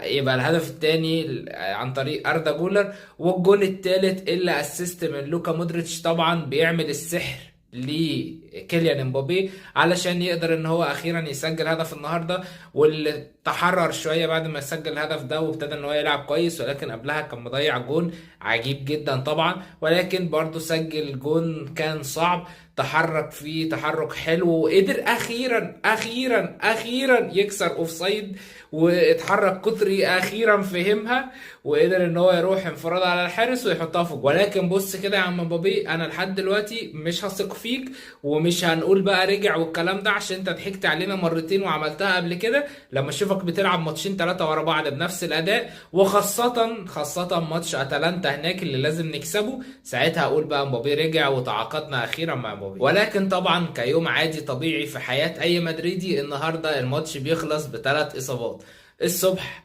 يبقى الهدف الثاني عن طريق اردا جولر، والجون الثالث اللي assist من لوكا مودريتش، طبعا بيعمل السحر لكيليان امبابي علشان يقدر ان هو اخيرا يسجل هدف النهارده، واللي تحرر شوية بعد ما سجل الهدف ده وابتدى ان هو يلعب كويس، ولكن قبلها كان مضيع جون عجيب جدا طبعا، ولكن برضه سجل جون كان صعب، تحرك فيه تحرك حلو وقدر اخيرا اخيرا اخيرا يكسر offside، واتحرك كتري اخيرا فهمها وقدر ان هو يروح انفراد على الحارس ويحطها في الجول. ولكن بص كده يا عم مبابي، انا لحد دلوقتي مش هثق فيك، ومش هنقول بقى رجع والكلام ده، عشان انت ضحكت علينا مرتين وعملتها قبل كده. لما اشوفك بتلعب ماتشين ثلاثة ورا بعض بنفس الاداء، وخاصة خاصة ماتش اتلانتا هناك اللي لازم نكسبه، ساعتها اقول بقى مبابي رجع وتعاقدنا اخيرا مع مبابي. ولكن طبعا كيوم عادي طبيعي في حياة اي مدريدي، النهارده الماتش بيخلص بثلاث اصابات الصبح.